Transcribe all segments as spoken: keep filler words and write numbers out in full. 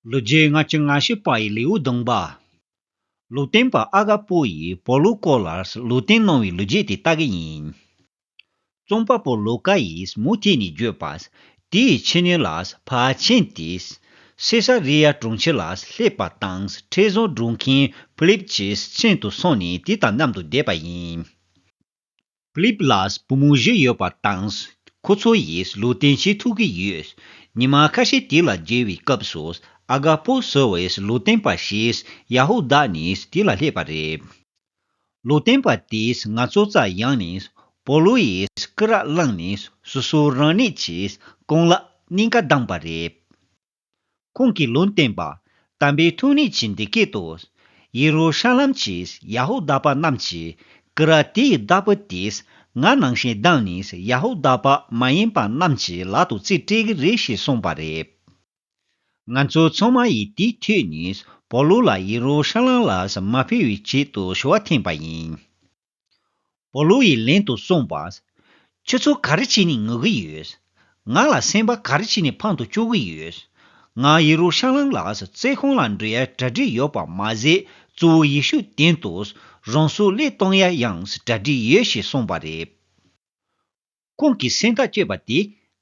ལོ་རྒྱུས་ལྔ་བཅུ་ང་བཞི་པ་ཡི་ལེའུ་བདུན་པ། ལུང་སྟོན་པ་ཨ་ག་པོ་ཡིས་པོ་ལུ་སྐོར་ལ་ལུང་བསྟན་གནང་བའི་ལོ་རྒྱུས་དེ་ལྟ་གི་ཡིན། རྩོམ་པ་པོ་ལུ་ཀ་ཡིས་མུ་མཐུད་ནས་བརྗོད་པ། དེའི་ཕྱི་ཉིན་ལ་ཕར་ཕྱིན་ཏེ། སེ་ས་རི་ཡ་གྲོང་ཁྱེར་ལ་སླེབས་པ་དང་ཁྲལ་བཟང་སྒྲུབ་མཁན་ཕི་ལིབ་ཀྱི་མཚན་དུ་སོང་ནས་དེ་དང་མཉམ་དུ་བསྡད་པ་ཡིན། ཕི་ལིབ་ལ་བུ་མོ་བཞི་ཡོད་པ་དང་། ཁོ་ཚོ་ཡིས་ལུང་བསྟན་བྱེད་ཐུབ་ཀྱི་ཡོད། ཉི་མ་ཁ་ཤས་དེ་ལ་མཇལ་བའི་སྐབས་སུ་ཨ་ག་པོ་ཟེར་བའི་ལུང་སྟོན་པ་ཞིག་ཡ་ཧུ་དཱ་ནས་དེ་ལ་སླེབས་པ་རེད། ལུང་སྟོན་པ་དེས་ང་ཚོ་རྩར་ཡོང་ནས་པོ་ལུ་ཡིས་སྐུ་རག་བླངས་ནས་སོ་སོ་རང་ཉིད་ཀྱི་རྐང་ལག་སྙིང་ག་བརྡུངས་པ་རེད། ཁོང་གིས་ལུང་སྟོན་པ་དམ་པའི་ཐུགས་ཉིད་ཀྱིས་འདི་སྐད་དུ། ཡེ་རུ་ཤ་ལམ་གྱི་ཡ་ཧུ་དཱ་པ་རྣམས་ཀྱིས་སྐུ་རག་དེའི་བདག་པོ་དེས་ང་ནང་བཞིན་བརྡུངས་ནས་ཡ་ཧུ་དཱ་པ་མ་ཡིན་པ་རྣམས་ཀྱི་ལག་ཏུ་རྩིས་སྤྲད་ཀྱི་རེད་ཞེས་གསུངས་པ་རེད། ང་ཚོ་ཚང་མ་ཡིས་དེ་ཐོས་ནས་པོ་ལུ་ལ་ཡེ་རུ་ཤ་ལམ་ལ་མ་ཕེབས་པའི་ཆེད་དུ་ཞུ་བ་འཐེན་པ་ཡིན། པོ་ལུ་ཡིས་ལན་དུ་གསུངས་པ། ཁྱོད་ཚོ་ག་རེ་བྱས་ནས་ངུ་གི་ཡོད། ང་ལ་སེམས་པ་ག་རེ་བྱས་ནས་ཕམ་དུ་བཅུག་གི་ཡོད། ང་ཡེ་རུ་ཤ་ལམ་ལ་བཙོན་ཁང་ལ་འགྲོ་ཡ་གྲ་སྒྲིག་ཡོད་པ་མ་ཟད་གཙོ་བོ་ཡེ་ཤུ་དོན་དུ་རང་སྲོག་བློས་གཏོང་ཡ་ཡང་གྲ་སྒྲིག་ཡོད་ཞེས་གསུངས་པ་རེད། ཁོང་གིས་སེམས་ཐག་བཅད་པ་དེ་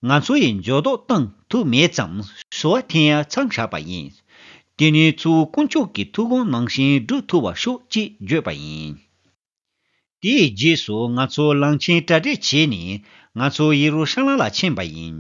ང་ཚོ་ཡིས་འགྱུར་ལྡོག་བཏང་ཐུབ་མེད་ཙང་ཞུ་བ་འཐེན་ཡ་མཚམས་བཞག་པ་ཡིན། དེ་ནས་གཙོ་བོ་དཀོན་མཆོག་གི་ཐུགས་དགོངས་ནང་བཞིན་སྒྲུབ་ཐུབ་པ་ཤོག་ཅེས་བརྗོད་པ་ཡིན། དེའི་རྗེས་སུ་ང་ཚོ་ལམ་ཆེན་གྲ་སྒྲིག་བྱས་ནས་ང་ཚོ་ཡེ་རུ་ཤ་ལམ་ལ་ཕྱིན་པ་ཡིན།